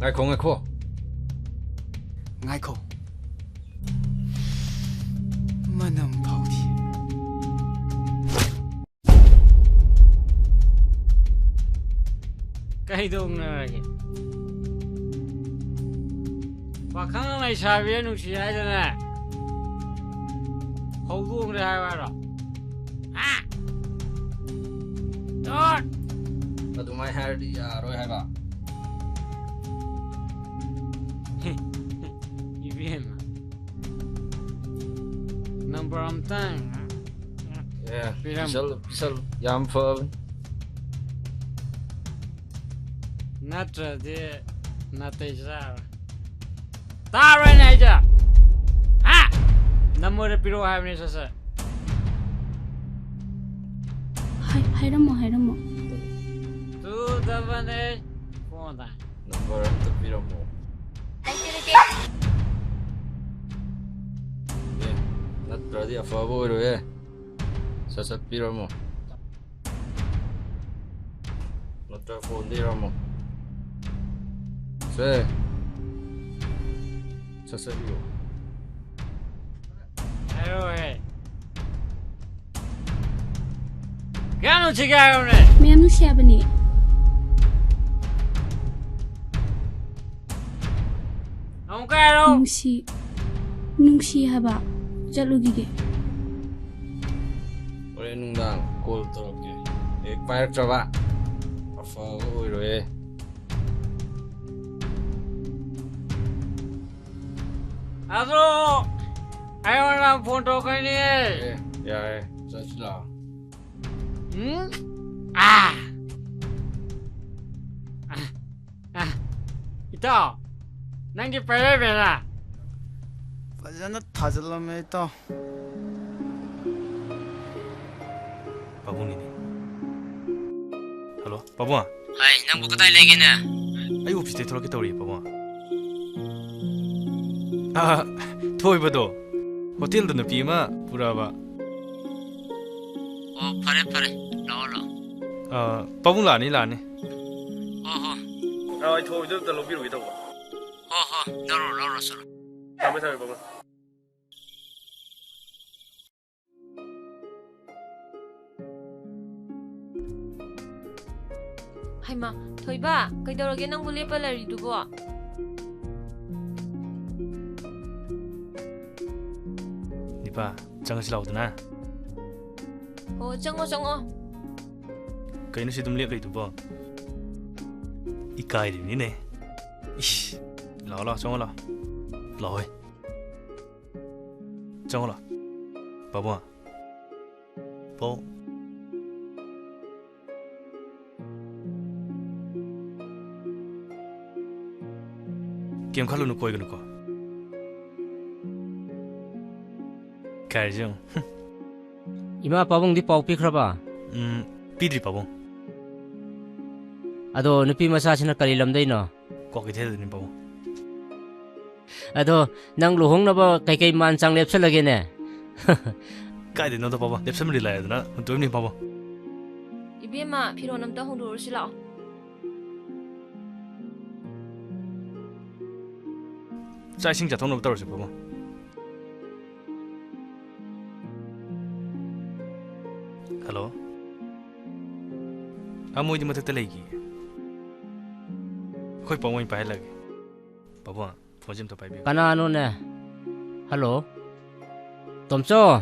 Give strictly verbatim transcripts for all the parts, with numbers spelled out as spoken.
ꯉꯥꯏꯈꯣ, ꯉꯥꯏꯈꯣ꯫ ꯉꯥꯏꯈꯣ꯫ ꯃꯅꯝ ꯐꯥꯎꯗꯦ꯫ ꯀꯩꯗꯧꯅꯔꯒꯦ? ꯄꯥꯈꯪ ꯂꯩꯁꯥꯕꯤ ꯅꯨꯡꯁꯤ ꯍꯥꯏꯗꯅ ꯍꯧꯗꯣꯡꯗ ꯍꯥꯏꯌꯨ ꯍꯥꯏꯔꯣ? ꯍꯥ? ꯗꯣꯠ! ꯑꯗꯨꯃꯥꯏ ꯍꯥꯏꯔꯗꯤ ꯌꯥꯔꯣꯏ ꯍꯥꯏꯕ꯫ ꯏꯕꯦꯝꯃ꯫ ꯅꯝꯕꯔ ꯑꯝꯇꯪ ꯑꯦ, ꯄꯤꯔꯝ- ꯄꯤꯁꯜꯂꯨ, ꯄꯤꯁꯜꯂꯨ꯫ ꯌꯥꯝ ꯐꯕꯅꯤ꯫ ꯅꯠꯇ꯭ꯔꯗꯤ ꯅꯥꯇꯩ ꯆꯥꯔꯣꯏ꯫ ꯇꯥꯕ꯭ꯔꯥꯅꯦ ꯑꯩꯁꯦ? ꯍꯥ? ꯅꯝꯕꯔꯗ ꯄꯤꯔꯛꯑꯣ ꯍꯥꯏꯕꯅꯦ, ꯁꯠ ꯁꯠ꯫ ꯍꯥꯏ-, ꯍꯥꯏꯔꯝꯃꯣ, ꯍꯥꯏꯔꯝꯃꯣ꯫ Two double eight four nine꯫ Number ꯑꯝꯇ ꯄꯤꯔꯝꯃꯣ꯫ ꯑꯦ, ꯅꯠꯇ꯭ꯔꯗꯤ ꯑꯐꯕ ꯑꯣꯏꯔꯣꯏꯍꯦ꯫ ꯁꯠ ꯁꯠ ꯄꯤꯔꯝꯃꯣ꯫ ꯅꯠꯇ꯭ꯔ ꯐꯣꯟꯗ ꯏꯔꯝꯃꯣ꯫ ꯁꯦ꯫ ꯁꯠ ꯁꯠ ꯏꯌꯣ꯫ ꯍꯥꯏꯔꯛꯑꯣꯍꯦ꯫ ꯀꯌꯥ ꯅꯨꯡꯁꯤꯒꯦ ꯍꯥꯏꯔꯣꯅꯦ꯫ ꯃꯌꯥꯝ ꯅꯨꯡꯁꯤ ꯍꯥꯏꯕꯅꯤ꯫ ꯑꯃꯨꯛꯀ ꯍꯥꯏꯔꯣ꯫ ꯅꯨꯡꯁꯤ, ꯅꯨꯡꯁꯤ ꯍꯥꯏꯕ꯫ ꯆꯠꯂꯨꯈꯤꯒꯦ꯫ ꯍꯣꯔꯦꯟ ꯅꯨꯡꯗꯥꯡ ꯀꯣꯜ ꯇꯧꯔꯛꯀꯦ꯫ ꯍꯦꯛ ꯄꯥꯏꯔꯛꯇ꯭ꯔꯕ ꯑꯐꯕ ꯑꯣꯏꯔꯣꯏꯌꯦ꯫ ꯑꯗꯣ ꯑꯩꯉꯣꯟꯗ ꯐꯣꯟ ꯇꯧꯔꯛꯀꯅꯤ꯫ ꯑꯦ, ꯌꯥꯔꯦ, ꯆꯠꯁꯤ ꯂꯥꯛꯑꯣ꯫ ꯎꯝ? ꯑꯥ! ꯑꯥ! ꯑꯥ! ꯏꯇꯥꯎ, ꯅꯪꯒꯤ ꯄꯥꯏꯔꯩꯕꯦꯔꯥ? ꯐꯖꯅ ꯊꯥꯖꯤꯜꯂꯝꯃꯦ, ꯏꯇꯥꯎ꯫ ꯄꯥꯕꯨꯡꯅꯤꯅꯦ꯫ ꯍꯜꯂꯣ, ꯄꯥꯕꯨꯡ꯫ ꯍꯥꯏ, ꯅꯪꯕꯨ ꯀꯗꯥꯏ ꯂꯩꯒꯦꯅꯦ? ꯑꯩ ꯑꯣꯐꯤꯁꯇꯩ ꯊꯣꯛꯂꯛꯀꯦ ꯇꯧꯔꯤ, ꯄꯥꯕꯨꯡ꯫ ꯑꯥ, ꯊꯣꯏꯕꯗꯣ ꯍꯣꯇꯦꯜꯗ ꯅꯨꯄꯤ ꯑꯃ ꯄꯨꯔꯛꯑꯕ꯫ ꯑꯣ, ꯐꯔꯦ, ꯐꯔꯦ꯫ ꯂꯥꯛꯑꯣ, ꯂꯥꯛꯑꯣ꯫ ꯑꯥ, ꯄꯥꯕꯨꯡ ꯂꯥꯛꯑꯅꯤ, ꯂꯥꯛꯑꯅꯤ꯫ ꯍꯣ, ꯍꯣ꯫ ꯑꯩ ꯊꯣꯏꯗꯣ ꯑꯝꯇ ꯂꯧꯕꯤꯔꯨꯒꯦ ꯇꯧꯕ꯫ ꯍꯣ ꯍꯣ, ꯂꯧꯔꯣ, ꯂꯧꯔꯣ, ꯆꯠꯂꯣ꯫ ꯊꯝꯃꯦ, ꯊꯝꯃꯦ, ꯄꯥꯕꯨꯡ꯫ ꯍꯩꯃꯥ, ꯊꯣꯏꯕ, ꯀꯩꯗꯧꯔꯒꯦ ꯅꯪꯕꯨ ꯂꯦꯞꯄ ꯂꯩꯔꯤꯗꯨꯕꯣ? ꯅꯤꯄꯥ, ꯆꯪꯉꯁꯤ ꯂꯥꯎꯗꯅ꯫ ꯑꯣ, ꯆꯪꯉꯣ, ꯆꯪꯉꯣ꯫ ꯀꯩꯅꯣ ꯁꯤ ꯑꯗꯨꯝ ꯂꯦꯞ ꯂꯩꯗꯨꯕꯣ? ꯏꯀꯥꯏꯔꯤꯕꯅꯤꯅꯦ꯫ ꯏꯁ, ꯂꯥꯛꯑꯣ, ꯂꯥꯛꯑꯣ, ꯆꯪꯉꯣ ꯂꯥꯛꯑꯣ꯫ ꯂꯥꯛꯑꯣꯍꯦ꯫ ꯆꯪꯉꯣ ꯂꯥꯛꯑꯣ꯫ ꯄꯥꯕꯨꯡ꯫ ꯄꯥꯕꯨꯡ꯫ ꯀꯩꯝ ꯈꯜꯂꯨꯅꯨ, ꯀꯣꯏꯒꯅꯨꯀꯣ꯫ ꯀꯥꯏꯔꯤꯁꯦ ꯌꯦꯡꯉꯨ꯫ ꯏꯃꯥ ꯄꯥꯕꯨꯡꯗꯤ ꯄꯥꯎ ꯄꯤꯈ꯭ꯔꯕ? ꯎꯝ, ꯄꯤꯗ꯭ꯔꯤ ꯄꯥꯕꯨꯡ꯫ ꯑꯗꯣ ꯅꯨꯄꯤ ꯃꯆꯥꯁꯤꯅ ꯀꯔꯤ ꯂꯝꯗꯩꯅꯣ? ꯀ꯭ꯋꯥꯀꯩꯊꯦꯜꯗꯅꯤ ꯄꯥꯕꯨꯡ꯫ ꯑꯗꯣ ꯅꯪ ꯂꯨꯍꯣꯡꯅꯕ ꯀꯩꯀꯩ ꯃꯥꯟ ꯆꯥꯡ ꯂꯦꯞꯁꯜꯂꯒꯦꯅꯦ? ꯀꯥꯏꯗꯩꯅꯣꯗ ꯄꯥꯕꯨꯡ, ꯂꯦꯞꯁꯟꯕꯗꯤ ꯂꯥꯏꯔꯗꯅ ꯍꯨꯟꯇꯣꯛꯏꯕꯅꯤ ꯄꯥꯕꯨꯡ꯫ ꯏꯕꯦꯝꯃ, ꯐꯤꯔꯣꯟ ꯑꯝꯇ ꯍꯣꯡꯗꯣꯛꯎꯔꯁꯤ ꯂꯥꯛꯑꯣ꯫ ꯆꯥꯛ ꯏꯁꯤꯡ ꯆꯥꯊꯣꯛꯅꯕ ꯇꯧꯔꯁꯤ ꯄꯥꯕꯨꯡ꯫ ꯍꯜꯂꯣ꯫ ꯑ, ꯃꯣꯏꯗꯤ ꯃꯊꯛꯇ ꯂꯩꯈꯤ꯫ ꯑꯩꯈꯣꯏ ꯄꯥꯕꯨꯡ ꯑꯣꯏꯅ ꯄꯥꯏꯍꯜꯂꯒꯦ꯫ ꯄꯥꯕꯨꯡ, ꯐꯣꯟꯁꯦ ꯑꯝꯇ ꯄꯥꯏꯕꯤꯌꯨ꯫ ꯀꯅꯥꯅꯣꯅꯦ? ꯍꯜꯂꯣ꯫ ꯇꯣꯝꯆꯧ꯫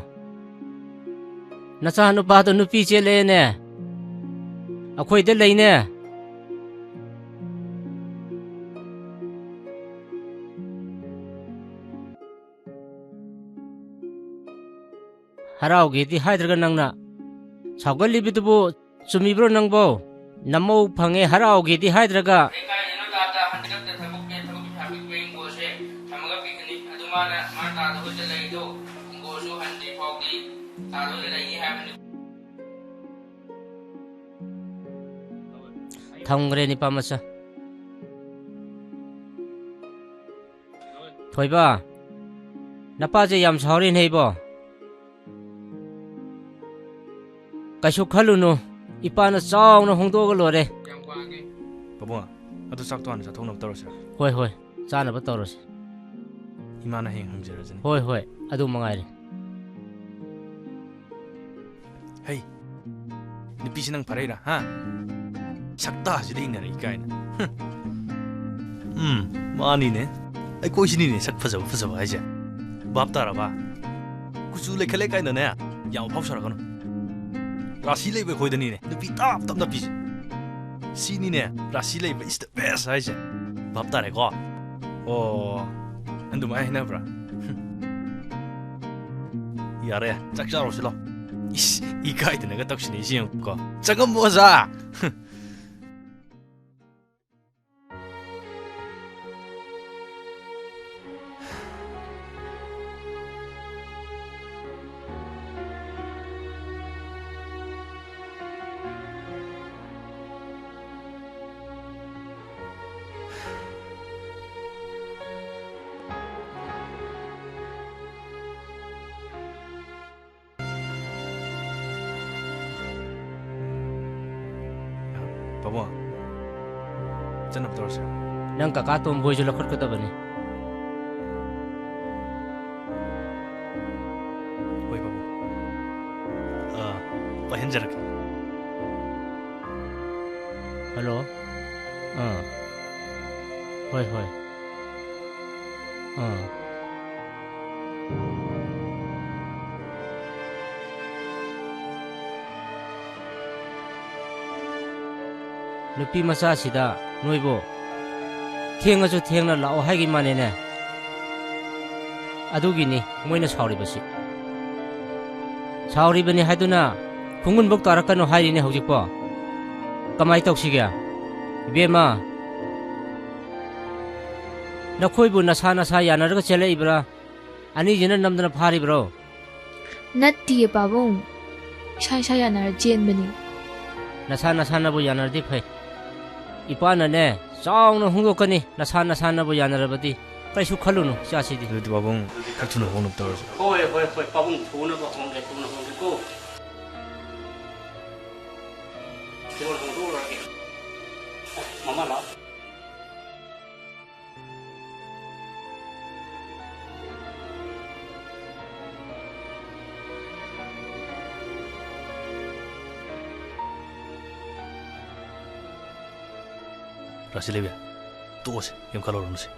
ꯅꯆꯥꯅꯨꯄꯥꯗꯣ ꯅꯨꯄꯤ ꯆꯦꯜꯂꯦꯅꯦ꯫ ꯑꯩꯈꯣꯏꯗ ꯂꯩꯅꯦ꯫ ꯍꯔꯥꯎꯒꯦꯗꯤ ꯍꯥꯏꯗ꯭ꯔꯒ ꯅꯪꯅ ꯁꯥꯎꯒꯜꯂꯤꯕꯗꯨꯕꯨ ꯆꯨꯝꯃꯤꯕ꯭ꯔꯣ ꯅꯪꯕꯣ? ꯅꯃꯧ ꯐꯪꯉꯦ ꯍꯔꯥꯎꯒꯦꯗꯤ ꯍꯥꯏꯗ꯭ꯔꯒ꯫ ꯑꯩ ꯀꯥꯏꯗꯅꯣ ꯇꯥꯗ ꯍꯟꯗꯛꯇ ꯊꯕꯛ ꯄꯦ-, ꯊꯕꯛ ꯄꯩꯁꯥ ꯄꯤꯛꯄ ꯍꯤꯡꯒꯣꯜꯁꯦ ꯊꯝꯃꯒ ꯄꯤꯒꯅꯤ꯫ ꯑꯗꯨ ꯃꯥꯅ, ꯃꯥ ꯇꯥꯗ ꯍꯣꯏꯗ ꯂꯩꯗꯣ, ꯍꯤꯡꯒꯣꯜꯁꯨ ꯍꯟꯗ꯭ꯔꯤ ꯐꯥꯎꯗꯤ ꯇꯥꯗ ꯍꯣꯏꯗ ꯂꯩꯅꯤ ꯍꯥꯏꯕꯅꯤ꯫ ꯊꯝꯈ꯭ꯔꯦ ꯅꯤꯄꯥ ꯃꯆꯥ꯫ ꯊꯣꯏꯕ, ꯅꯄꯥꯁꯦ ꯌꯥꯝ ꯁꯥꯎꯔꯤꯅꯦ ꯏꯕꯣ꯫ ꯀꯩꯁꯨ ꯈꯜꯂꯨꯅꯨ, ꯏꯄꯥꯅ ꯆꯥꯎꯅ ꯍꯣꯡꯗꯣꯛꯑꯒ ꯂꯣꯏꯔꯦ꯫ ꯄꯥꯕꯨꯡ, ꯑꯗꯨ ꯆꯥꯛꯇꯣ ꯍꯥꯟꯅ ꯆꯥꯊꯣꯛꯅꯕ ꯇꯧꯔꯁꯤꯔ? ꯍꯣꯏ, ꯍꯣꯏ, ꯆꯥꯅꯕ ꯇꯧꯔꯁꯤ꯫ ꯏꯃꯥꯅ ꯍꯌꯦꯡ ꯍꯪꯖꯔꯖꯅꯤ꯫ ꯍꯣꯏ, ꯍꯣꯏ, ꯑꯗꯨ ꯃꯉꯥꯏꯔꯦ꯫ ꯍꯩ, ꯅꯨꯄꯤꯁꯤ ꯅꯪ ꯐꯔꯩꯔꯥ, ꯍꯥ? ꯁꯛꯇꯥꯁꯤꯗ ꯏꯟꯅꯔꯛꯏ ꯀꯥꯏꯅ꯫ ꯍꯨꯝ꯫ ꯎꯝ, ꯃꯥꯅꯤꯅꯦ꯫ ꯑꯩꯈꯣꯏꯁꯤꯅꯤꯅꯦ ꯁꯛ ꯐꯖꯕ ꯐꯖꯕ ꯍꯥꯏꯁꯦ꯫ ꯚꯥꯞ ꯇꯥꯔꯕ? ꯀꯨꯆꯨ ꯂꯩꯈꯠꯂꯦ ꯀꯥꯏꯅꯅꯦ ꯌꯥꯝ ꯐꯥꯎ ꯁꯥꯔꯛꯀꯅꯨ꯫ ꯔꯥꯁꯤ ꯂꯩꯕ ꯑꯩꯈꯣꯏꯗꯅꯤꯅꯦ ꯅꯨꯄꯤ ꯇꯥꯞ ꯇꯞꯅ ꯄꯤꯁꯦ꯫ ꯁꯤꯅꯤꯅꯦ ꯔꯥꯁꯤ ꯂꯩꯕ is the best ꯍꯥꯏꯁꯦ꯫ ꯚꯥꯞ ꯇꯥꯔꯦꯀꯣ? ꯑꯣ, ꯑꯗꯨꯃꯥꯏꯅ ꯍꯥꯏꯅꯕ꯭ꯔꯥ? ꯌꯥꯔꯦ, ꯆꯥꯛ ꯆꯥꯔꯨꯁꯤ ꯂꯥꯎ꯫ ꯏꯁ, ꯏꯀꯥꯏꯗꯅꯒ ꯇꯧꯁꯤꯟꯅꯩꯁꯤ ꯌꯦꯡꯉꯨꯀꯣ꯫ ꯆꯪꯉꯝꯃꯣ, ꯑꯣꯖꯥ꯫ ꯄꯥꯕꯨꯡ, ꯆꯠꯅꯕ ꯇꯧꯔꯁꯦ꯫ ꯅꯪ ꯀꯀꯥ ꯇꯣꯝꯕꯣꯏꯁꯨ ꯂꯧꯈꯠꯀꯗꯕꯅꯤ꯫ ꯍꯣꯏ, ꯄꯥꯕꯨꯡ꯫ ꯑꯥ, ꯄꯥꯏꯍꯟꯖꯔꯛꯀꯦ꯫ ꯍꯜꯂꯣ꯫ ꯑꯥ꯫ ꯍꯣꯏ, ꯍꯣꯏ꯫ ꯑꯥ꯫ ꯅꯨꯄꯤ ꯃꯆꯥꯁꯤꯗ ꯅꯣꯏꯕꯨ ꯊꯦꯡꯉꯁꯨ ꯊꯦꯡꯅ ꯂꯥꯛꯑꯣ ꯍꯥꯏꯈꯤ ꯃꯥꯅꯦꯅꯦ꯫ ꯑꯗꯨꯒꯤꯅꯤ ꯃꯣꯏꯅ ꯁꯥꯎꯔꯤꯕꯁꯤ꯫ ꯁꯥꯎꯔꯤꯕꯅꯤ ꯍꯥꯏꯗꯨꯅ ꯈꯣꯡꯒꯨꯟꯕꯧ ꯇꯥꯔꯛꯀꯅꯨ ꯍꯥꯏꯔꯤꯅꯦ ꯍꯧꯖꯤꯛꯄꯣ꯫ ꯀꯃꯥꯏ ꯇꯧꯁꯤꯒꯦ? ꯏꯕꯦꯝꯃ, ꯅꯈꯣꯏꯕꯨ ꯅꯁꯥ ꯅꯁꯥ ꯌꯥꯅꯔꯒ ꯆꯦꯜꯂꯛꯏꯕ꯭ꯔꯥ? ꯑꯅꯤꯁꯤꯅ ꯅꯝꯗꯅ ꯐꯥꯔꯤꯕ꯭ꯔꯣ? ꯅꯠꯇꯤꯌꯦ ꯄꯥꯕꯨꯡ, ꯏꯁꯥ ꯏꯁꯥ ꯌꯥꯅꯔ ꯆꯦꯟꯕꯅꯤ꯫ ꯅꯁꯥ ꯅꯁꯥꯅꯕꯨ ꯌꯥꯅꯔꯗꯤ ꯐꯩ꯫ ꯏꯄꯥꯅꯅꯦ, ꯆꯥꯎꯅ ꯍꯣꯡꯗꯣꯛꯀꯅꯤ, ꯅꯁꯥ ꯅꯁꯥꯅꯕꯨ ꯌꯥꯅꯔꯕꯗꯤ꯫ ꯀꯩꯁꯨ ꯈꯜꯂꯨꯅꯨ, ꯏꯆꯥꯁꯤꯗꯤ꯫ ꯑꯗꯨꯗꯤ ꯄꯥꯕꯨꯡ, ꯈꯔ ꯊꯨꯅ ꯍꯣꯡꯅꯕ ꯇꯧꯔꯁꯤ꯫ ꯍꯣꯏ, ꯍꯣꯏ, ꯍꯣꯏ, ꯄꯥꯕꯨꯡ, ꯊꯨꯅꯕ ꯍꯣꯡꯒꯦ, ꯊꯨꯅ ꯍꯣꯡꯒꯦꯀꯣ꯫ ꯐꯤꯔꯣꯜ ꯍꯣꯡꯗꯣꯛꯎꯔꯒꯦ꯫ ꯃꯃꯥ ꯂꯥꯛꯑꯣ꯫ ꯔꯥꯁꯤ ꯂꯩꯕꯤ, ꯇꯣꯛꯑꯁꯤ, ꯀꯩꯝ ꯈꯜꯂꯨꯔꯅꯨꯁꯤ꯫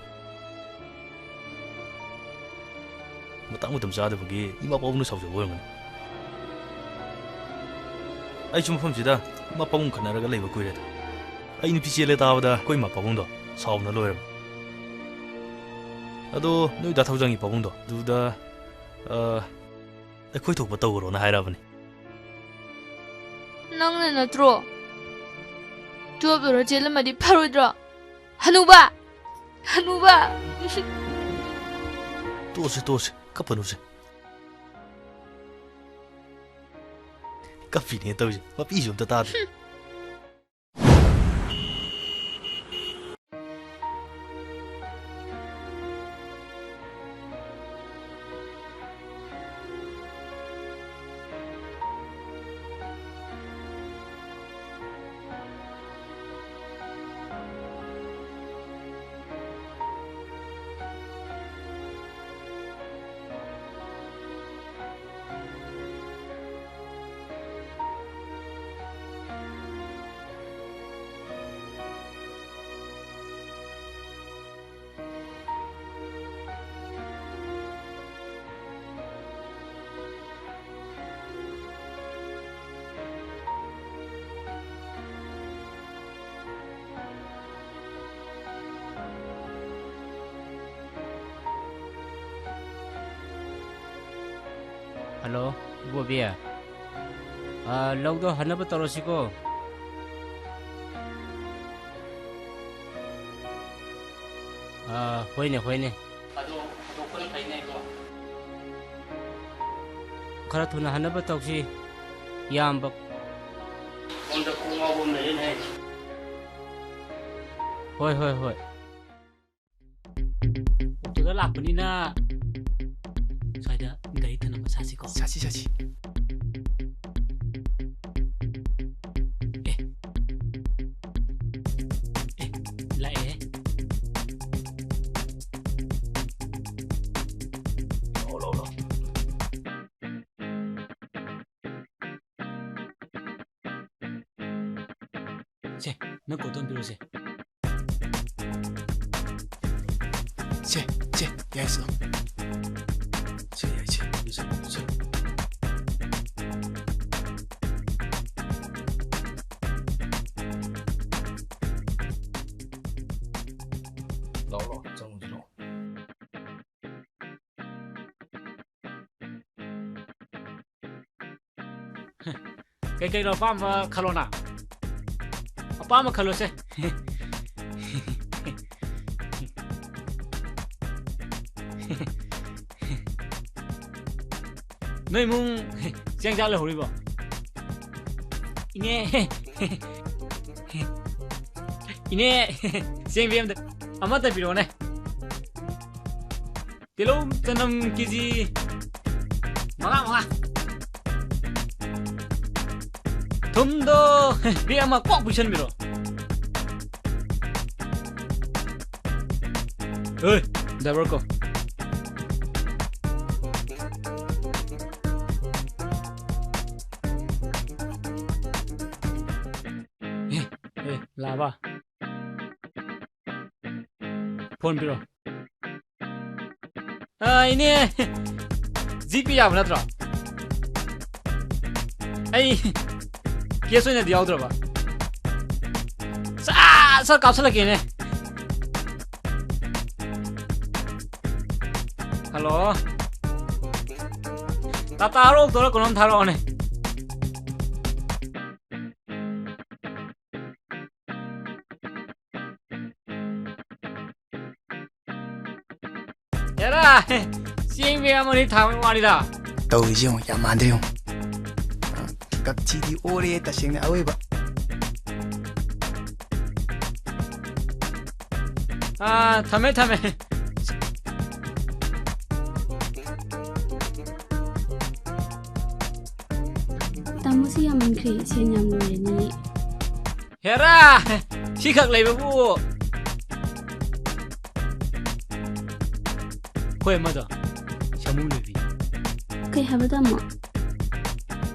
ꯃꯇꯥꯡ ꯃꯇꯝ ꯆꯥꯗꯕꯒꯤ ꯏꯃꯥ ꯄꯥꯕꯨꯡꯅ ꯁꯥꯎꯖꯕ ꯑꯣꯏꯔꯝꯒꯅꯤ꯫ ꯑꯩꯁꯨ ꯃꯐꯝꯁꯤꯗ ꯏꯃꯥ ꯄꯥꯕꯨꯡ ꯈꯠꯅꯔꯒ ꯂꯩꯕ ꯀꯨꯏꯔꯦꯗ꯫ ꯑꯩ ꯅꯨꯄꯤ ꯆꯦꯜꯂꯦ ꯇꯥꯕꯗ ꯑꯩꯈꯣꯏ ꯏꯃꯥ ꯄꯥꯕꯨꯡꯗꯣ ꯁꯥꯎꯅ ꯂꯣꯏꯔꯝꯃꯤ꯫ ꯑꯗꯣ ꯅꯣꯏ ꯗꯥ ꯊꯧꯖꯥꯡꯒꯤ ꯄꯥꯕꯨꯡꯗꯣ ꯑꯗꯨꯗ, ꯑ, ꯑꯩꯈꯣꯏ ꯊꯣꯛꯄ ꯇꯧꯈ꯭ꯔꯣꯅ ꯍꯥꯏꯔꯛꯑꯕꯅꯤ꯫ ꯅꯪꯅ ꯅꯠꯇ꯭ꯔꯣ? ꯇꯨꯌꯦꯜꯞ ꯂꯣꯏꯔ ꯆꯦꯜꯂꯝꯃꯗꯤ ꯐꯔꯣꯏꯗ꯭ꯔꯣ? ꯍꯅꯨꯕ! ꯍꯅꯨꯕ! ꯇꯣꯛꯑꯁꯤ, ꯇꯣꯛꯑꯁꯤ, ꯀꯞꯄꯅꯨꯁꯦ꯫ ꯀꯞꯄꯤꯅꯦ ꯇꯧꯔꯤꯁꯦ, ꯃꯄꯤꯁꯨ ꯑꯝꯇ ꯇꯥꯗꯦ꯫ ꯍꯜꯂꯣ, ꯏꯕꯣꯕꯤ꯫ ꯑꯥ, ꯂꯧꯗꯣ ꯍꯟꯅꯕ ꯇꯧꯔꯁꯤꯀꯣ꯫ ꯑꯥ, ꯍꯣꯏꯅꯦ, ꯍꯣꯏꯅꯦ꯫ ꯑꯗꯣ ꯍꯟꯗꯣꯛꯄꯅ ꯐꯩꯅꯦ, ꯏꯕꯣ꯫ ꯈꯔ ꯊꯨꯅ ꯍꯟꯅꯕ ꯇꯧꯁꯤ, ꯏꯌꯥꯝꯕ꯫ ꯁꯣꯝꯗ ꯀꯣꯛ ꯉꯥꯎꯕ ꯑꯃ ꯂꯩꯔꯦꯅꯦ꯫ ꯍꯣꯏ, ꯍꯣꯏ, ꯍꯣꯏ꯫ ꯑꯣꯛꯇꯣꯗ ꯂꯥꯛꯄꯅꯤꯅ ꯁ꯭ꯋꯥꯏꯗ ꯒꯥꯔꯤ ꯊꯅꯝꯕ ꯁꯥꯁꯤꯀꯣ꯫ ꯁꯥꯁꯤ, ꯁꯥꯁꯤ꯫ ꯑꯦ꯫ ꯑꯦ, ꯂꯥꯛꯑꯦ꯫ ꯂꯥꯛꯑꯣ, ꯂꯥꯛꯑꯣ, ꯂꯥꯛꯑꯣ꯫ ꯁꯦ, ꯅꯪ ꯀꯣꯠꯇꯣ ꯑꯝ ꯄꯤꯔꯛꯑꯣꯁꯦ꯫ ꯁꯦ, ꯁꯦ, ꯌꯥꯏ, ꯁꯦ꯫ ꯁꯦ, ꯌꯥꯏ, ꯁꯦ, ꯁꯦ, ꯁꯦ꯫ ꯂꯥꯛꯑꯣ, ꯂꯥꯛꯑꯣ, ꯆꯪꯉꯨꯁꯤ, ꯂꯥꯛꯑꯣ꯫ ꯀꯩꯀꯩꯅꯣ ꯑꯄꯥꯝꯕ ꯈꯜꯂꯣꯅ꯫ ꯑꯄꯥꯝꯕ ꯈꯜꯂꯣꯁꯦ꯫ ꯅꯣꯏ ꯏꯃꯨꯡ ꯆꯦꯡ ꯆꯥꯛ ꯂꯩꯍꯧꯔꯤꯕꯣ? ꯏꯅꯦ꯫ ꯏꯅꯦ, ꯆꯦꯡ ꯕꯦꯛ ꯑꯃꯇ, ꯑꯃꯇ ꯄꯤꯔꯛꯑꯣꯅꯦ꯫ ꯇꯤꯜꯍꯧ ꯆꯅꯝ ꯀꯦꯖꯤ ꯃꯉꯥ, ꯃꯉꯥ꯫ ꯊꯨꯝꯗꯣ ꯕꯦꯛ ꯑꯃ ꯀꯣꯛ ꯄꯤꯁꯟꯕꯤꯔꯣ꯫ ꯍꯣꯏ, ꯗ꯭ꯔꯥꯏꯚꯔ ꯀꯣ꯫ ꯑꯦ, ꯑꯦ, ꯂꯥꯕ꯫ ꯐꯣꯟ ꯄꯤꯔꯣ꯫ ꯑ, ꯏꯅꯦ, ꯖꯤ ꯄꯦ ꯌꯥꯕ ꯅꯠꯇ꯭ꯔꯣ? ꯑꯩ ꯀꯦꯁ ꯑꯣꯏꯅꯗꯤ ꯌꯥꯎꯗ꯭ꯔꯕ꯫ ꯁꯠ ꯁꯠ ꯀꯥꯞꯁꯤꯜꯂꯛꯀꯦꯅꯦ꯫ ꯍꯜꯂꯣ꯫ ꯇꯥꯇꯥꯔꯣ, ꯑꯣꯛꯇꯣꯔꯣ, ꯀꯩꯅꯣꯝ ꯊꯥꯔꯛꯑꯣꯅꯦ꯫ ꯍꯦꯔꯥ! ꯆꯦꯡ ꯕꯦꯛ ꯑꯃꯅꯤ ꯊꯥꯕꯒꯤ ꯋꯥꯅꯤꯗ꯫ ꯇꯧꯔꯤꯁꯦ ꯌꯦꯡꯉꯣ, ꯌꯥꯝ ꯃꯥꯟꯗ꯭ꯔꯦ ꯌꯦꯡꯉꯣ꯫ ꯀꯛꯆꯤꯗꯤ ꯑꯣꯔꯦ ꯇꯁꯦꯡꯅ ꯑꯋꯣꯏꯕ꯫ ꯑꯥ, ꯊꯝꯃꯦ, ꯊꯝꯃꯦ꯫ ꯇꯥꯃꯣꯁꯤ ꯌꯥꯝꯃꯟꯈ꯭ꯔꯦ, ꯁꯦꯟ ꯌꯥꯝ ꯂꯣꯏꯔꯅꯤ꯫ ꯍꯦꯔꯥ! ꯁꯤꯈꯛ ꯂꯩꯕꯕꯨ꯫ ꯑꯩꯈꯣꯏ ꯑꯃꯗꯣ ꯁꯥꯃꯨ ꯂꯣꯏꯕꯤ꯫ ꯀꯩ ꯍꯥꯏꯕ, ꯇꯥꯃꯣ?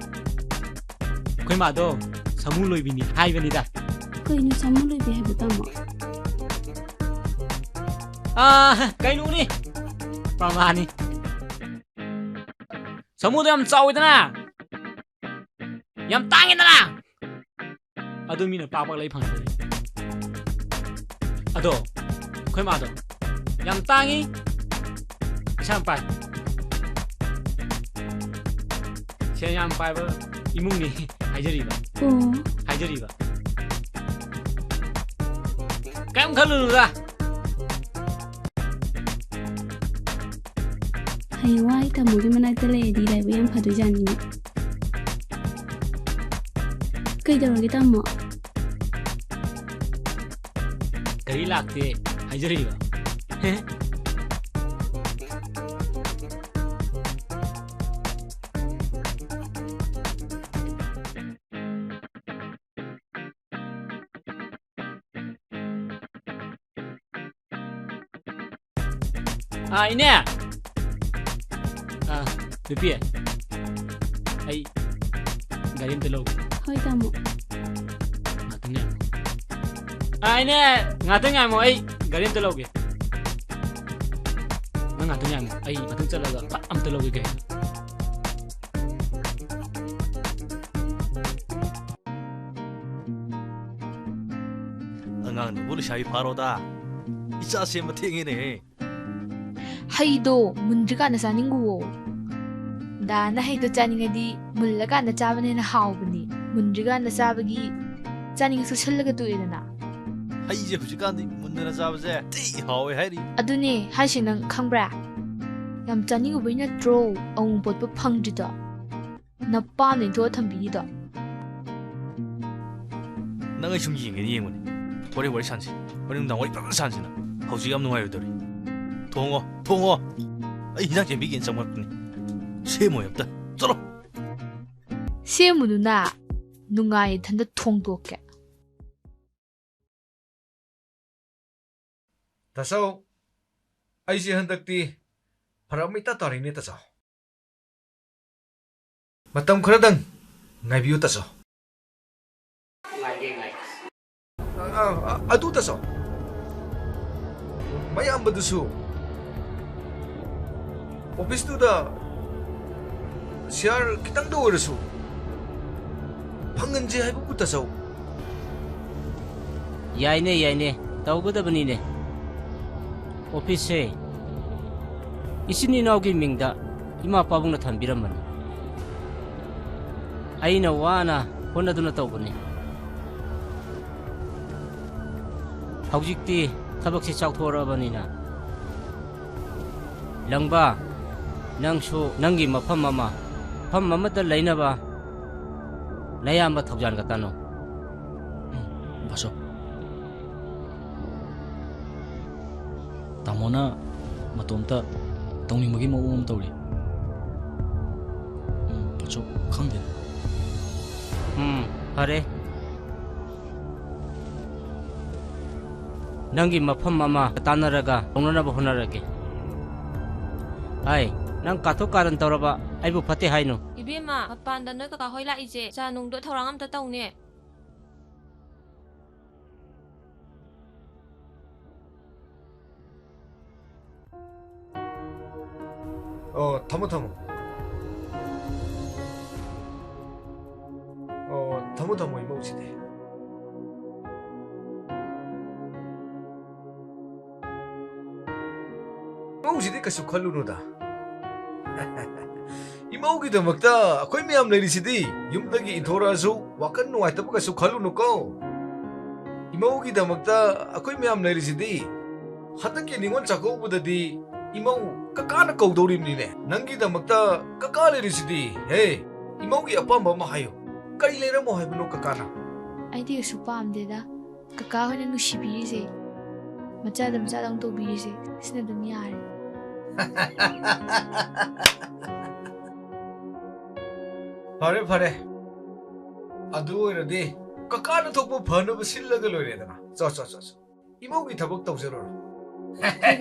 ꯑꯩꯈꯣꯏ ꯃꯥꯗꯣ ꯁꯥꯃꯨ ꯂꯣꯏꯕꯤꯅꯤ ꯍꯥꯏꯕꯅꯤꯗ꯫ ꯀꯩꯅꯣ ꯁꯥꯃꯨ ꯂꯣꯏꯕꯤ ꯍꯥꯏꯕ, ꯇꯥꯃꯣ? ꯑꯥ, ꯀꯩꯅꯣꯅꯤ? ꯄ꯭ꯔꯃꯥꯅꯤ꯫ ꯁꯥꯃꯨꯗꯣ ꯌꯥꯝ ꯆꯥꯎꯋꯤꯗꯅ, ꯌꯥꯝ ꯇꯥꯡꯉꯤꯗꯅ꯫ ꯑꯗꯨ ꯃꯤꯅ ꯄꯥꯛ ꯄꯥꯛ ꯂꯩ ꯐꯪꯗꯦ꯫ ꯑꯗꯣ ꯑꯩꯈꯣꯏ ꯃꯥꯗꯣ ꯌꯥꯝ ꯇꯥꯡꯉꯤ, ꯄꯩꯁꯥ ꯌꯥꯝ ꯄꯥꯏ, ꯁꯦꯟ ꯌꯥꯝ ꯄꯥꯏꯕ ꯏꯃꯨꯡꯅꯤ꯫ ꯍꯥꯏꯖꯔꯤꯕ꯫ ꯑꯣ꯫ ꯍꯥꯏꯖꯔꯤꯕ꯫ ꯀꯩꯝ ꯈꯜꯂꯨꯅꯨꯗ꯫ ꯍꯌꯦꯡꯋꯥꯏ ꯇꯥꯃꯣꯒꯤ ꯃꯅꯥꯛꯇ ꯂꯩꯔꯗꯤ ꯂꯥꯏꯕꯛ ꯌꯥꯝ ꯐꯗꯣꯏꯖꯥꯠꯅꯤꯅꯦ꯫ ꯀꯩꯗꯧꯔꯒꯦ ꯇꯥꯃꯣ? ꯒꯥꯔꯤ ꯂꯥꯛꯇꯦ ꯍꯥꯏꯖꯔꯤꯕ꯫ ꯑꯥ, ꯏꯅꯦ꯫ ꯑꯥ, ꯅꯨꯄꯤ꯫ ꯑꯩ ꯒꯥꯔꯤ ꯑꯝꯇ ꯂꯧꯒꯦ꯫ ꯍꯣꯏ, ꯇꯥꯃꯣ꯫ ꯉꯥꯛꯇꯪ ꯉꯥꯏꯈꯣ꯫ ꯑꯥ, ꯏꯅꯦ, ꯉꯥꯛꯇꯪ ꯉꯥꯏꯃꯣ, ꯑꯩ ꯒꯥꯔꯤ ꯑꯝꯇ ꯂꯧꯒꯦ꯫ ꯅꯪ ꯉꯥꯛꯇꯪ ꯉꯥꯏꯃꯣ, ꯑꯩ ꯉꯥꯛꯇꯪ ꯆꯠꯂꯒ ꯐꯠ ꯑꯝꯇ ꯂꯧꯒꯦ ꯀꯩꯅꯣ꯫ ꯑꯉꯥꯡꯗꯨꯕꯨ ꯂꯩꯁꯥꯕꯤ ꯐꯥꯔꯣꯗ꯫ ꯏꯆꯥ ꯁꯦꯝꯕ ꯊꯦꯡꯉꯦꯅꯦꯍꯦ꯫ ꯍꯩꯗꯣ ꯃꯨꯟꯗ꯭ꯔꯤꯀꯥꯟꯗ ꯆꯥꯅꯤꯡꯉꯨꯋꯣ꯫ ꯗꯥꯅ ꯍꯩꯗꯣ ꯆꯥꯅꯤꯡꯉꯗꯤ ꯃꯨꯜꯂꯀꯥꯟꯗ ꯆꯥꯕꯅ ꯍꯦꯟꯅ ꯍꯥꯎꯕꯅꯤ꯫ ꯃꯨꯟꯗ꯭ꯔꯤꯀꯥꯟꯗ ꯆꯥꯕꯒꯤ ꯆꯥꯅꯤꯡꯉꯁꯨ ꯁꯤꯜꯂꯒ ꯇꯣꯛꯑꯦꯗꯅ꯫ ꯍꯩꯁꯦ ꯍꯧꯖꯤꯛꯀꯥꯟꯗꯤ ꯃꯨꯟꯗꯅ ꯆꯥꯕꯁꯦ ꯊꯤ ꯍꯥꯎꯋꯦ ꯍꯥꯏꯔꯤ꯫ ꯑꯗꯨꯅꯦ ꯍꯥꯏꯁꯦ, ꯅꯪ ꯈꯪꯕ꯭ꯔꯥ? ꯌꯥꯝ ꯆꯥꯅꯤꯡꯉꯨꯕꯩ ꯅꯠꯇ꯭ꯔꯣ ꯑꯃꯨꯛꯃꯨꯛ ꯄꯣꯠꯄ ꯐꯪꯗ꯭ꯔꯤꯗꯣ? ꯅꯄꯥꯝꯗ ꯏꯟꯊꯣꯛꯑ ꯊꯝꯕꯤꯔꯤꯗꯣ? ꯅꯪ ꯑꯩ ꯁꯨꯝ ꯌꯦꯡꯒꯦꯅ ꯌꯦꯡꯕꯅꯤ꯫ ꯍꯣꯔꯦꯟ ꯋꯥꯔꯤ ꯁꯥꯟꯁꯤ꯫ ꯍꯣꯔꯦꯟ ꯅꯨꯡꯗꯥꯡ ꯋꯥꯔꯤ ꯐꯖꯅ ꯁꯥꯟꯁꯤ ꯅꯪ꯫ ꯍꯧꯖꯤꯛ ꯌꯥꯝ ꯅꯨꯡꯉꯥꯏꯔꯣꯏꯗꯧꯔꯤ꯫ ꯊꯣꯡꯉꯣ, ꯊꯣꯡꯉꯣ꯫ ꯑꯩ ꯍꯤꯟꯖꯥꯡ ꯁꯦꯝꯕꯤꯒꯦꯅ ꯆꯪꯉꯛꯄꯅꯤ꯫ ꯁꯦꯝꯃꯣꯏ ꯑꯝꯇ꯫ ꯆꯠꯂꯣ꯫ ꯁꯦꯝꯃꯨꯅꯨꯅ꯫ ꯅꯨꯡꯉꯥꯏ ꯏꯊꯟꯗ ꯊꯣꯡꯗꯣꯛꯀꯦ꯫ ꯇꯥꯆꯧ, ꯑꯩꯁꯦ ꯍꯟꯗꯛꯇꯤ ꯐꯔꯛ ꯑꯃ ꯏꯇꯥ ꯇꯥꯔꯤꯅꯦ, ꯇꯥꯆꯧ꯫ ꯃꯇꯝ ꯈꯔꯗꯪ ꯉꯥꯏꯕꯤꯌꯨ, ꯇꯥꯆꯧ꯫ ꯑ, ꯑ, ꯑꯗꯨ, ꯇꯥꯆꯧ꯫ ꯃꯌꯥꯝꯕꯗꯨꯁꯨ ꯑꯣꯐꯤꯁꯇꯨꯗ ꯁꯤꯌꯥꯔ ꯈꯤꯇꯪꯗ ꯑꯣꯏꯔꯁꯨ ꯐꯪꯍꯟꯁꯦ ꯍꯥꯏꯕꯕꯨ ꯇꯥꯆꯧ꯫ ꯌꯥꯏꯅꯦ, ꯌꯥꯏꯅꯦ, ꯇꯧꯒꯗꯕꯅꯤꯅꯦ꯫ ꯑꯣꯐꯤꯁꯁꯦ ꯏꯆꯤꯟ ꯏꯅꯥꯎꯒꯤ ꯃꯤꯡꯗ ꯏꯃꯥ ꯄꯥꯕꯨꯡꯅ ꯊꯝꯕꯤꯔꯝꯕꯅꯤ꯫ ꯑꯩꯅ ꯋꯥꯅ ꯍꯣꯠꯅꯗꯨꯅ ꯇꯧꯕꯅꯤ꯫ ꯍꯧꯖꯤꯛꯇꯤ ꯊꯕꯛꯁꯤ ꯆꯥꯎꯊꯣꯔꯛꯑꯕꯅꯤꯅ, ꯂꯪꯕꯥ, ꯅꯪꯁꯨ ꯅꯪꯒꯤ ꯃꯐꯝ ꯑꯃ, ꯃꯐꯝ ꯑꯃꯗ ꯂꯩꯅꯕ ꯅꯌꯥꯝꯕ ꯊꯧꯖꯥꯟꯒ ꯇꯥꯟꯅꯧ꯫ ꯎꯝ, ꯕꯥꯆꯧ꯫ ꯇꯥꯃꯣꯅ ꯃꯇꯣꯝꯇ ꯇꯧꯅꯤꯡꯕꯒꯤ ꯃꯑꯣꯡ ꯑꯃ ꯇꯧꯔꯤ꯫ ꯎꯝ, ꯕꯥꯆꯧ, ꯈꯪꯗꯦ꯫ ꯎꯝ, ꯐꯔꯦ꯫ ꯅꯪꯒꯤ ꯃꯐꯝ ꯑꯃ ꯇꯥꯟꯅꯔꯒ ꯇꯧꯅꯅꯕ ꯍꯣꯠꯅꯔꯒꯦ꯫ ꯍꯥꯏ, ꯅꯪ ꯀꯥꯊꯣꯛ ꯀꯥꯔꯟ ꯇꯧꯔꯕ ꯑꯩꯕꯨ ꯐꯠꯇꯦ ꯍꯥꯏꯅꯨ꯫ ꯏꯕꯦꯝꯃ, ꯃꯄꯥꯟꯗ ꯅꯣꯏ ꯀꯀꯥ ꯍꯣꯏ ꯂꯥꯛꯏꯁꯦ, ꯆꯥ ꯅꯨꯡꯗꯣ ꯊꯧꯔꯥꯡ ꯑꯝꯇ ꯇꯧꯅꯦ꯫ ꯑꯣ, ꯊꯝꯃꯣ, ꯊꯝꯃꯣ꯫ ꯑꯣ, ꯊꯝꯃꯣ, ꯊꯝꯃꯣ, ꯏꯃꯧꯁꯤꯗꯤ꯫ ꯏꯃꯧꯁꯤꯗꯤ ꯀꯩꯁꯨ ꯈꯜꯂꯨꯅꯨꯗ꯫ ꯏꯃꯧꯒꯤꯗꯃꯛꯇ ꯑꯩꯈꯣꯏ ꯃꯌꯥꯝ ꯂꯩꯔꯤꯁꯤꯗꯤ꯫ ꯌꯨꯝꯗꯒꯤ ꯏꯟꯊꯣꯔꯛꯑꯁꯨ ꯋꯥꯈꯜ ꯅꯨꯡꯉꯥꯏꯇꯕ ꯀꯩꯁꯨ ꯈꯜꯂꯨꯅꯨꯀꯣ꯫ ꯏꯃꯧꯒꯤꯗꯃꯛꯇ ꯑꯩꯈꯣꯏ ꯃꯌꯥꯝ ꯂꯩꯔꯤꯁꯤꯗꯤ꯫ ꯍꯟꯗꯛꯀꯤ ꯅꯤꯉꯣꯜ ꯆꯥꯛꯀꯧꯕꯗꯗꯤ ꯏꯃꯧ ꯀꯀꯥꯅ ꯀꯧꯗꯧꯔꯤꯕꯅꯤꯅꯦ꯫ ꯅꯪꯒꯤꯗꯃꯛꯇ ꯀꯀꯥ ꯂꯩꯔꯤꯁꯤꯗꯤ꯫ ꯍꯦ, ꯏꯃꯧꯒꯤ ꯑꯄꯥꯝꯕ ꯑꯃ ꯍꯥꯏꯌꯨ꯫ ꯀꯔꯤ ꯂꯩꯔꯝꯃꯣ ꯍꯥꯏꯕꯅꯣ ꯀꯀꯥꯅ? ꯑꯩꯗꯤ ꯀꯩꯁꯨ ꯄꯥꯝꯗꯦꯗ꯫ ꯀꯀꯥ ꯍꯣꯏꯅ ꯅꯨꯡꯁꯤꯕꯤꯔꯤꯁꯦ, ꯃꯆꯥꯗ ꯃꯆꯥꯗꯧꯅ ꯇꯧꯕꯤꯔꯤꯁꯦ, ꯁꯤꯅ ꯑꯗꯨꯝ ꯌꯥꯔꯦ꯫ ꯐꯔꯦ, ꯐꯔꯦ꯫ ꯑꯗꯨ ꯑꯣꯏꯔꯗꯤ ꯀꯀꯥꯅ ꯊꯣꯛꯄ ꯐꯅꯕ ꯁꯤꯜꯂꯒ ꯂꯣꯏꯔꯦꯗꯅ꯫ ꯆꯣ, ꯆꯣ, ꯆꯣ, ꯆꯣ꯫ ꯏꯃꯧꯒꯤ ꯊꯕꯛ ꯇꯧꯖꯔꯨꯔꯣ꯫ ꯍꯣꯏ, ꯀꯀꯥ꯫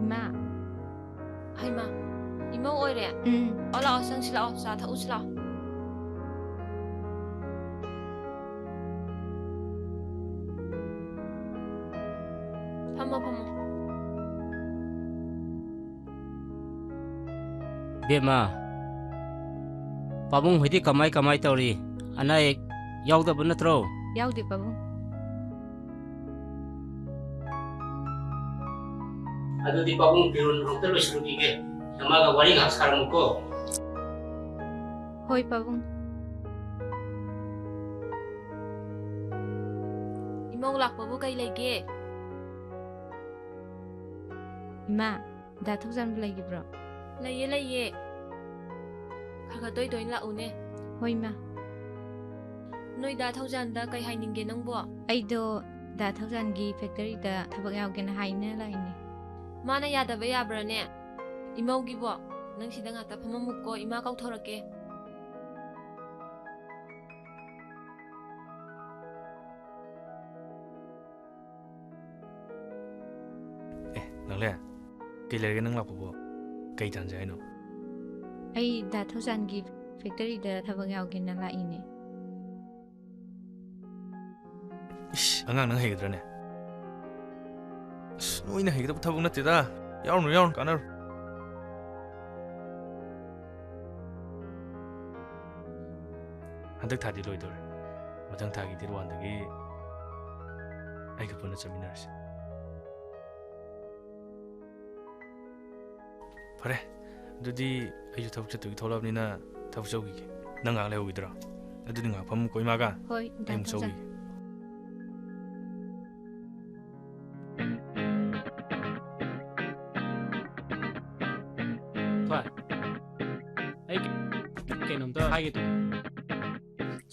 ꯏꯃꯥ꯫ ꯍꯩꯃꯥ, ꯏꯃꯧ ꯑꯣꯏꯔꯦ? ꯎꯝ꯫ ꯑꯣ, ꯂꯥꯛꯑꯣ, ꯆꯪꯁꯤ ꯂꯥꯛꯑꯣ, ꯆꯥ ꯊꯛꯎꯁꯤ ꯂꯥꯛꯑꯣ꯫ ꯐꯝꯃꯣ, ꯐꯝꯃꯣ꯫ ꯕꯦꯝꯃ, ꯄꯥꯕꯨꯡ ꯍꯣꯏꯗꯤ ꯀꯃꯥꯏ ꯀꯃꯥꯏ ꯇꯧꯔꯤ? ꯑꯅꯥ ꯑꯌꯦꯛ ꯌꯥꯎꯗꯕ ꯅꯠꯇ꯭ꯔꯣ? ꯌꯥꯎꯗꯦ, ꯄꯥꯕꯨꯡ꯫ ꯑꯗꯨꯗꯤ ꯄꯥꯕꯨꯡ ꯐꯤꯔꯣꯜ ꯑꯝꯇ ꯂꯣꯏꯁꯤꯜꯂꯨꯈꯤꯒꯦ꯫ ꯅꯃꯥꯒ ꯋꯥꯔꯤ ꯉꯥꯏꯍꯥꯛ ꯁꯥꯔꯝꯃꯨꯀꯣ꯫ ꯍꯣꯏ, ꯄꯥꯕꯨꯡ꯫ ꯏꯃꯧ ꯂꯥꯛꯄꯕꯨ ꯀꯩ ꯂꯩꯒꯦ? ꯏꯃꯥ, ꯗꯥ ꯊꯧꯖꯥꯟꯕꯨ ꯂꯩꯈꯤꯕ꯭ꯔꯣ? ꯂꯩꯌꯦ, ꯂꯩꯌꯦ꯫ ꯈꯔ ꯈꯔ ꯇꯣꯏ ꯇꯣꯏꯅ ꯂꯥꯛꯎꯅꯦ꯫ ꯍꯣꯏ, ꯏꯃꯥ꯫ ꯅꯣꯏ ꯗꯥ ꯊꯧꯖꯥꯟꯗ ꯀꯩ ꯍꯥꯏꯅꯤꯡꯒꯦ ꯅꯪꯕꯣ? ꯑꯩꯗꯣ ꯗꯥ ꯊꯧꯖꯥꯟꯒꯤ ꯐꯦꯛꯇꯔꯤꯗ ꯊꯕꯛ ꯌꯥꯎꯒꯦꯅ ꯍꯥꯏꯅ ꯂꯥꯛꯏꯅꯦ꯫ ꯃꯥꯅ ꯌꯥꯗꯕ ꯌꯥꯕ꯭ꯔꯥꯅꯦ? ꯏꯃꯧꯒꯤꯕꯣ? ꯅꯪ ꯁꯤꯗ ꯉꯥꯛꯇ ꯐꯝꯃꯝꯃꯨꯀꯣ, ꯏꯃꯥ ꯀꯧꯊꯣꯔꯛꯀꯦ꯫ ꯑꯦ, ꯅꯪꯂꯦ, ꯀꯩ ꯂꯩꯔꯒꯦ ꯅꯪ ꯂꯥꯛꯄꯕꯣ? ꯀꯩ ꯇꯥꯟꯁꯦ ꯍꯥꯏꯅꯣ? ꯑꯩ ꯗꯥ ꯊꯧꯖꯥꯟꯒꯤ ꯐꯦꯛꯇꯔꯤꯗ ꯊꯕꯛ ꯌꯥꯎꯒꯦꯅ ꯂꯥꯛꯏꯅꯦ꯫ ꯏꯁ, ꯑꯉꯥꯡ ꯅꯪ ꯍꯩꯒꯗ꯭ꯔꯅꯦ? ꯑꯁ, ꯅꯣꯏꯅ ꯍꯩꯒꯗꯕ ꯊꯕꯛ ꯅꯠꯇꯦꯗ꯫ ꯌꯥꯎꯔꯨꯅꯨ, ꯌꯥꯎꯔꯨꯅꯨ, ꯀꯥꯟꯅꯔꯣꯏ꯫ ꯍꯟꯗꯛ ꯊꯥꯗꯤ ꯂꯣꯏꯗꯧꯔꯦ꯫ ꯃꯊꯪ ꯊꯥꯒꯤ ꯗꯦꯠ ꯋꯥꯟꯗꯒꯤ ꯑꯩꯒ ꯄꯨꯟꯅ ꯆꯠꯃꯤꯟꯅꯔꯁꯤ꯫ ꯐꯔꯦ, ꯑꯗꯨꯗꯤ ꯑꯩꯁꯨ ꯊꯕꯛ ꯆꯠꯇꯨꯒꯤ ꯊꯣꯛꯂꯛꯑꯕꯅꯤꯅ ꯊꯕꯛ ꯆꯧꯈꯤꯒꯦ꯫ ꯅꯪ ꯉꯥꯏꯍꯥꯛ ꯂꯩꯍꯧꯈꯤꯗ꯭ꯔꯣ? ꯑꯗꯨꯗꯤ ꯉꯥꯏꯍꯥꯛ ꯐꯝꯃꯨꯀꯣ, ꯏꯃꯥꯒ꯫ ꯍꯣꯏ, ꯑꯩ ꯑꯃꯨꯛ ꯗꯥ ꯊꯧꯖꯥꯟ꯫ ꯆꯧꯈꯤꯒꯦ꯫ ꯊꯣꯏ, ꯑꯩ ꯀꯩꯅꯣꯝꯇ ꯍꯥꯏꯒꯦ ꯇꯧꯕ꯫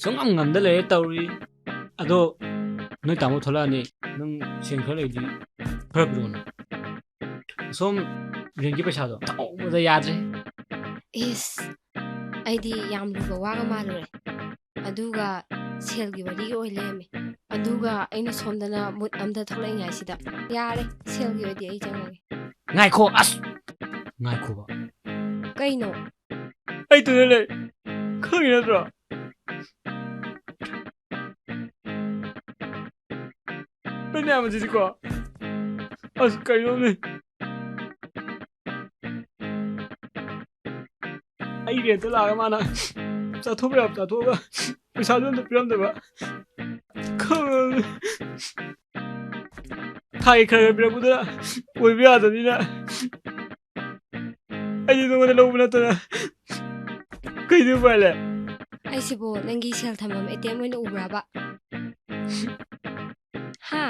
ꯁꯨꯡꯉꯝ ꯉꯝꯗ ꯂꯩꯔꯦ ꯇꯧꯔꯤ꯫ ꯑꯗꯣ ꯅꯣꯏ ꯇꯥꯃꯣ ꯊꯣꯛꯂꯛꯑꯅꯤ, ꯅꯪ ꯁꯦꯟ ꯈꯔ ꯂꯩꯗꯤ ꯈꯔ ꯄꯤꯔꯛꯑꯣꯅ꯫ ꯑꯁꯣꯝ ꯔꯦꯟꯒꯤ ꯄꯩꯁꯥꯗꯣ ꯊꯧꯕꯗ ꯌꯥꯗ꯭ꯔꯦ꯫ ꯏꯁ, ꯑꯩꯗꯤ ꯌꯥꯝ ꯂꯨꯕ ꯋꯥꯒ ꯃꯥꯜꯂꯨꯔꯦ꯫ ꯑꯗꯨꯒ ꯁꯦꯜꯒꯤ ꯋꯥꯔꯤꯒ ꯑꯣꯏ ꯂꯩꯔꯝꯃꯦ꯫ ꯑꯗꯨꯒ ꯑꯩꯅ ꯁꯣꯝꯗꯅ ꯃꯨꯠ ꯑꯝꯗ ꯊꯣꯛꯂꯛꯏꯉꯥꯏꯁꯤꯗ꯫ ꯌꯥꯔꯦ, ꯁꯦꯜꯒꯤ ꯑꯣꯏꯗꯤ ꯑꯩ ꯆꯪꯉꯒꯦ꯫ ꯉꯥꯏꯈꯣ, ꯑꯁ! ꯉꯥꯏꯈꯣꯕ꯫ ꯀꯩꯅꯣ? ꯑꯩ ꯇꯨꯗ ꯂꯩ꯫ ꯈꯪꯉꯤ ꯅꯠꯇ꯭ꯔꯣ? ꯅꯣꯏ ꯅꯌꯥꯝꯕꯁꯤꯗꯤꯀꯣ, ꯑꯁ, ꯀꯩꯅꯣꯅꯦ? ꯑꯩ ꯔꯦꯟꯇ ꯂꯥꯛꯑꯒ ꯃꯥꯅ ꯆꯥꯊꯣꯛꯄ ꯌꯥꯕ ꯆꯥꯊꯣꯛꯑꯒ ꯄꯩꯁꯥꯁꯨ ꯑꯝꯇ ꯄꯤꯔꯝꯗꯕ꯫ ꯈꯪꯉꯕꯅꯤ꯫ ꯊꯥꯒꯤ ꯈꯔ ꯈꯔ ꯄꯤꯔꯛꯄꯗꯨꯅ ꯑꯣꯏꯕ ꯌꯥꯗꯕꯅꯤꯅ ꯑꯩꯗꯤ ꯅꯉꯣꯟꯗ ꯂꯧꯕ ꯅꯠꯇꯅ ꯀꯩꯗꯤ ꯎꯄꯥꯏ ꯂꯩ? ꯑꯩꯁꯤꯕꯨ ꯅꯪꯒꯤ ꯁꯦꯜ ꯊꯝꯐꯝ ꯑꯦ ꯇꯤ ꯑꯦꯝ ꯑꯣꯏꯅ ꯎꯕ꯭ꯔꯥꯕ? ꯍꯥ?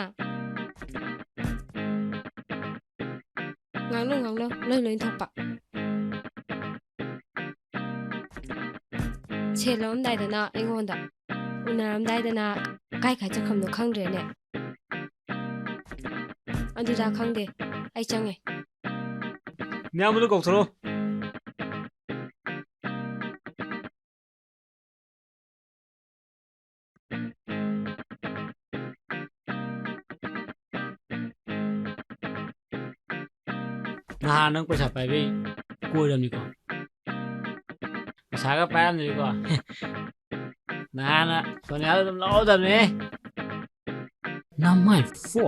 ꯉꯥꯡꯂꯣ, ꯉꯥꯡꯂꯣ, ꯂꯣꯏ ꯂꯣꯏ ꯊꯣꯛꯄ꯫ ꯁꯦꯜ ꯂꯧꯔꯝꯗꯥꯏꯗꯅ ꯑꯩꯉꯣꯟꯗ, ꯎꯅꯔꯝꯗꯥꯏꯗꯅ ꯀꯥꯏ ꯀꯥꯏ ꯆꯠꯈ꯭ꯔꯕꯅꯣ ꯈꯪꯗ꯭ꯔꯦꯅꯦ꯫ ꯑꯗꯨꯗ ꯈꯪꯗꯦ, ꯑꯩ ꯆꯪꯉꯦ꯫ ꯅꯌꯥꯝꯕꯗꯣ ꯀꯧꯊꯣꯔꯛꯑꯣ꯫ ꯅꯍꯥꯟ ꯅꯪ ꯄꯩꯁꯥ ꯄꯥꯏꯕꯩ ꯀꯣꯏꯔꯝꯅꯤꯀꯣ? ꯄꯩꯁꯥꯒ ꯄꯥꯏꯔꯝꯗ꯭ꯔꯤꯀꯣ? ꯅꯍꯥꯟꯅ ꯁꯣꯅꯤꯌꯥꯗ ꯑꯗꯨꯝ ꯂꯧꯍꯧꯗꯕꯅꯦ꯫ ꯅꯃꯥꯏ ꯐꯣ꯫